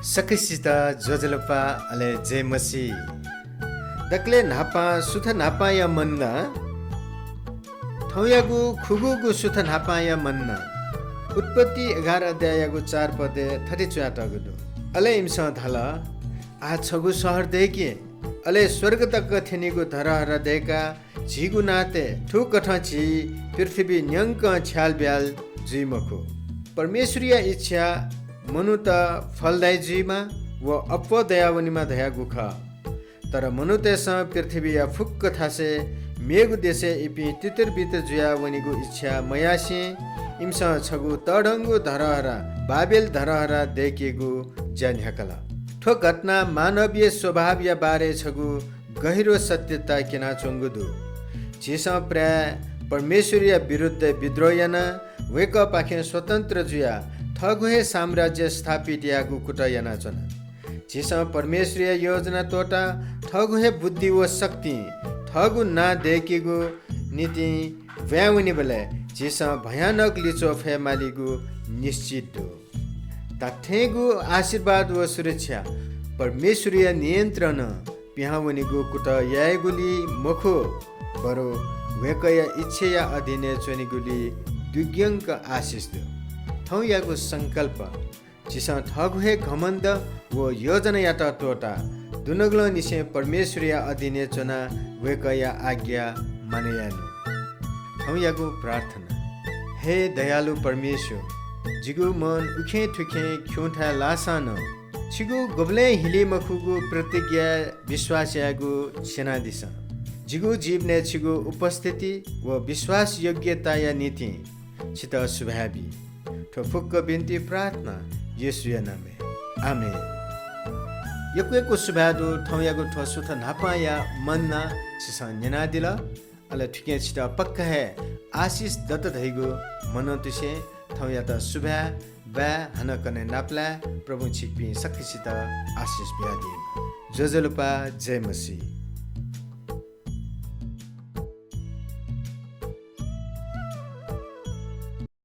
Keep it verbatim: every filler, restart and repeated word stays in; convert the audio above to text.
सकसित ज्वजलपा, अले जय मसीह। दकलय् न्हापां सुथ न्हापांया मन्ना, थौंयागु खुगूगु सुथ न्हापांया मन्ना उत्पत्ति एघार अध्याययागु चार पदय् थथे च्वयातःगु दु। अले इमिसं धाल, आः छगू शहर दय्‌कि, अले स्वर्ग तक थ्यनीगु धरहरा दय्‌काः झीगु नातय् थुकथं झी पृथ्वी न्यंकं छ्यालब्याल जुइ मखु। परमेश्वरया इच्छा मनूत फलदायी जुइमा व अप्वः दयावनेमा धयागु खः। तर मनूतय्‌सं पृथ्वीया फुक्क थासय् मेगु देशय् इपिं तितरबितर जुयाः वनेगु इच्छा मयासें इमिसं छगू तःधंगु धरहरा, बाबेल धरहरा दय्‌केगु ज्या न्ह्याकल। थ्व घटनां मानवीय स्वभावया बारे छगू गहिरो सत्यता क्यनाच्वंगु दु। झीसं प्रायः परमेश्वरया विरुद्ध विद्रोह यानाः वय्‌कःपाखें स्वतन्त्र जुयाः थःगु हे साम्राज्य स्थापित यायेगु कुतः यानाच्वना। झीसं परमेश्वरया योजना त्वःताः थःगु हे बुद्धि व शक्तिं थःगु नां दय्‌केगु निंतिं ब्वाँय् वनेबलय् झीसं भयानक लिच्वः फयेमालीगु निश्चित दु। धात्थेंगु आशीर्वाद व सुरक्षा परमेश्वरया नियन्त्रणं पिहां वनेगु कुतः यायेगुलिइ मखु, बरु वय्‌कःया इच्छाया अधीनय् च्वनेगुलिइ दुग्यंक आशिष दु। थौंयागु संकल्प, झीसं थःगु हे घमण्ड व योजनायात त्वःताः दुनुगलंनिसें परमेश्वरया अधीनय् च्वनाः वय्‌कःया आज्ञा मानय् यायेनु। थौंयागु प्रार्थना। हे दयालु परमेश्वर, जिगु मन उखें थुखें खिउँथाय् लाःसां नं छिगु गुबलें हिली मखुगु प्रतिज्ञाय् विश्वास यायेगु स्यनादिसँ। जिगु जीवनय् छिगु उपस्थिति व विश्वासयोग्यताया निंतिं छितः सुभाय् बी। थ्व फुक्क बिन्ति प्रार्थना येशूया नामय्, आमेन। यक्व यक्व सुभाय् दु, थौंयागु थ्व सुथ न्हापांया मन्ना छिसं न्यनादिल। अले थुकिं छितः पक्का हे आशिष दत धइगु मनंतुसें थौंयात सुभाय्, बाय्, हानं कन्हय् नापलाये। प्रभुं छिकपिं सकसित आशिष बियादीमा। ज्वजलपा, जय मसीह।